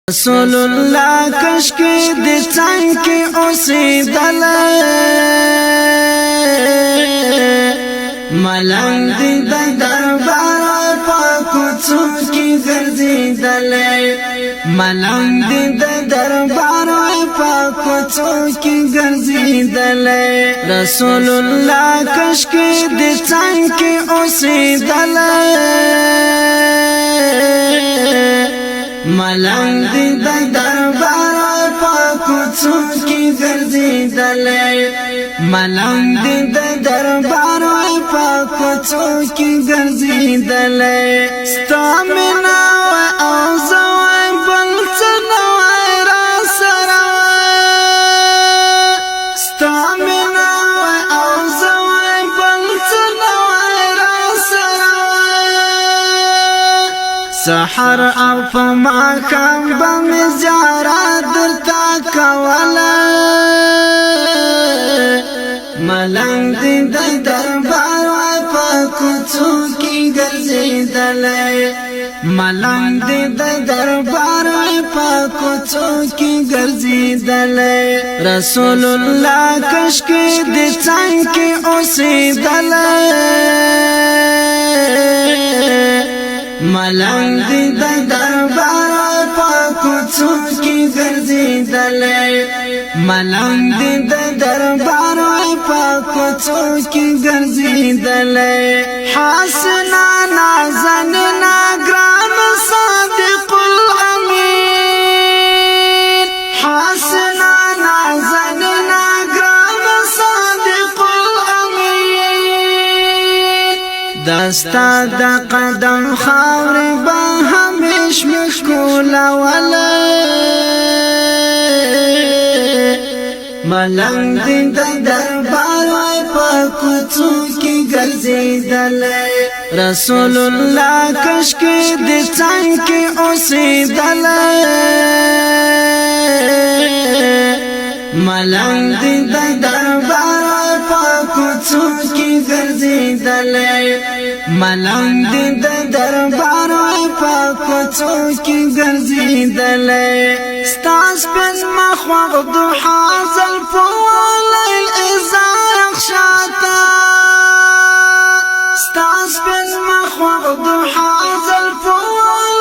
رسول الله کشک د څنګ کې اوسېدل، ملنګ دی د دربار پاکو څوک ګرځېدل، ملنګ دی د دربار پاکو څوک ګرځېدل۔ رسول الله کشک د څنګ کې اوسېدل، ملنګ دی د دربار پاکو څوک ګرځېدل، ملنګ دی د دربار پاکو څوک ګرځېدل۔ ستامنا او زوای بل څه نه را سره، ستامنا او زوای بل څه نه را سره۔ سحر او پماخام بم زیارت درتا کوله، ملنګ دی د دربار په کوڅو کې ګرځېدل، ملنګ دی د دربار په کوڅو کې ګرځېدل۔ رسول الله کشک د څنګ کې اوسېدل، ملنګ دی د دربار په کوڅو کې ګرځېدل، ملنګ دی د دربار په کوڅو کې ګرځېدل۔ حسنا نازنینا ګران صادق الامین، حسنا نازنینا ګران صادق الامین، دستا د قدم خاور به همیش مشکول ولا، ملنګ دی د دربار په کوڅو کې ګرځېدل۔ رسول الله کشک د څنګ کې اوسېدل، ملنګ دی د دربار په کوڅو کې ګرځېدل، ملنګ دی د دربار په کوڅو کې ګرځېدل۔ ستاس پن مخ وغضحا زلف لیل اذا خشاتا، ستاس پن مخ وغضحا زلف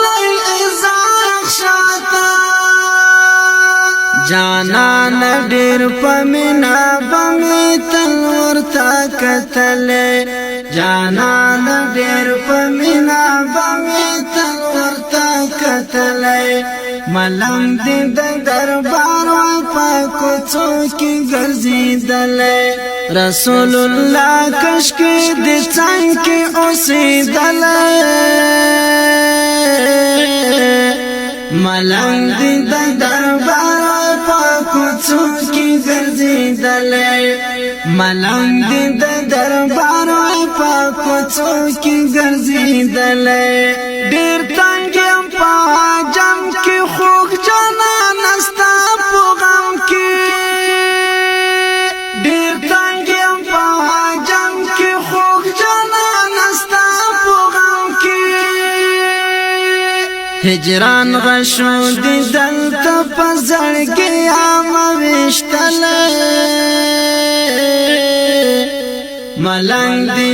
لیل اذا خشاتا، جانان ډیر پمینا بمی تل ورتا کتل، جانان ډیر پمینا بمی تل ورتا کتل۔ ملنګ دی د دربار په کوڅو کې ګرځېدل۔ رسول الله کشک د څنګ کې اوسېدل، ملنګ دی د دربار په کوڅو کې ګرځېدل، ملنګ دی د دربار په کوڅو کې ګرځېدل۔ ډیر تنگ یم په جام کې خوږ جانان ستا په غم کې، ډیر تنگ یم په جام کې خوږ جانان ستا په غم کې۔ هجران غشو دي دلته په زړګي عام وشتل، ملنګ دي